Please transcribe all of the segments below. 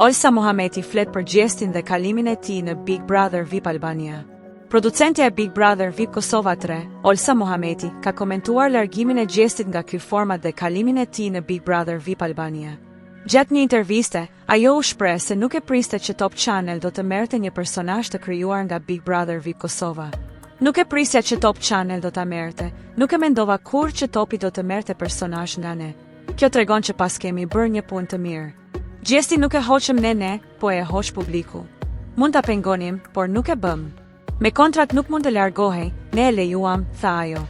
Olsa Muhameti flet për Gjestin dhe kalimin e tij në Big Brother VIP Albania. Producentja e Big Brother VIP Kosova 3, Olsa Muhameti, ka komentuar largimin e Gjestit nga ky format dhe kalimin e tij në Big Brother VIP Albania. Gjatë një interviste, ajo u shpreh se nuk e priste që Top Channel do të merrte një personazh të krijuar nga Big Brother VIP Kosova. Nuk e prisja që Top Channel do ta merrte, nuk e mendova kurrë që Topi do të merrte personazh nga ne. Kjo tregon që paskemi bërë një punë të mirë. Gjestin nuk e hoqëm ne ne, po e hoq publiku. Mund ta pengonim, por nuk e bëmë. Me kontratë nuk mund të largohej, ne e lejuam, tha ajo.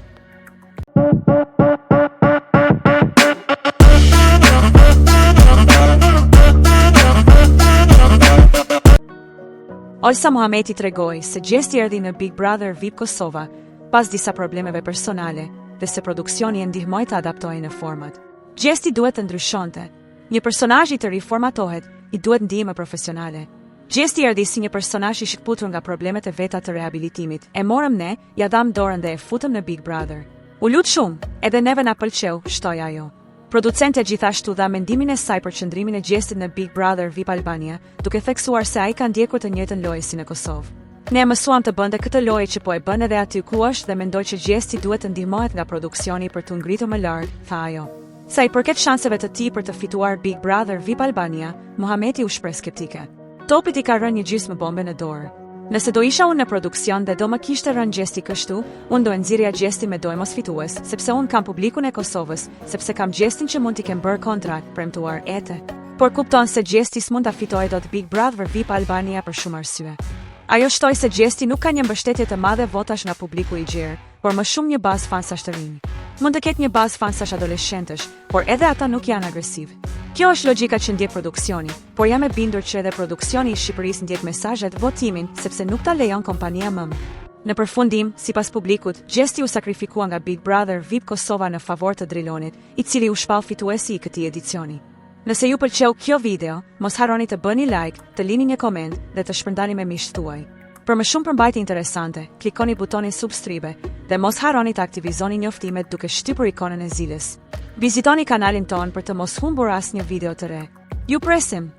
Olsa Muhameti tregoi se Gjesti erdhi në Big Brother VIP Kosova pas disa problemeve personale dhe se produksioni e ndihmoi të adaptohej në format. Gjesti duhet të ndryshonte. Një personazhi të riformatohet, i duhet ndihmë profesionale. Gjesti erdhi si një personazh i shkëputur nga problemet e veta të rehabilitimit. E morëm ne, ia dhamë dorën dhe e futëm në Big Brother. U lut shumë, edhe neve na pëlqeu, shtoi ajo. Producentja gjithashtu dha mendimin e saj për qëndrimin e Gjestit në Big Brother VIP Albania, duke theksuar se ai ka ndjekur të njëjtën lojë si në Kosovë. Ne e mësuam të bënte këtë lojë që po e bën edhe aty ku është dhe mendoj që Gjesti duhet të ndihmohet nga produksioni për t'u ngritur më lart, tha ajo. Sa i përket shanseve të tij për të fituar Big Brother VIP Albania, Muhameti u shpreh skeptike. Topit i ka rënë një gjysmë bombe në dorë. Nëse do isha unë në produksion dhe do më kishte rënë Gjesti kështu, unë do e nxirrja Gjestin me doemos fitues, sepse unë kam publikun e Kosovës, sepse kam Gjestin që mund t'i kem bërë kontratë, premtuar ete. Por kupton se Gjesti s'mund ta fitojë dot Big Brother VIP Albania për shumë arsye. Ajo shtoi se Gjesti nuk ka një mbështetje të madhe votash nga publiku i gjerë, por më shumë një bazë fansash të rinj. Mund të ketë një bazë fansash adoleshentësh, por edhe ata nuk janë agresivë. Kjo është logjika që ndjek produksioni, por jam e bindur që edhe produksioni i Shqipërisë ndjek mesazhet, votimin, sepse nuk ta lejon kompania mëmë. Në përfundim, sipas publikut, Gjesti u sakrifikua nga Big Brother VIP Kosova në favor të Drilonit, i cili u shpall fituesi i këtij edicioni. Nëse ju pëlqeu kjo video, mos harroni të bëni like, të lini një koment dhe të shpërndani me miqtë tuaj. Për më shumë përmbajtje interesante, klikoni butonin subscribe dhe mos harroni të aktivizoni njoftimet duke shtypur ikonën e ziles. Vizitoni kanalin tonë për të mos humbur asnjë video të re. Ju presim!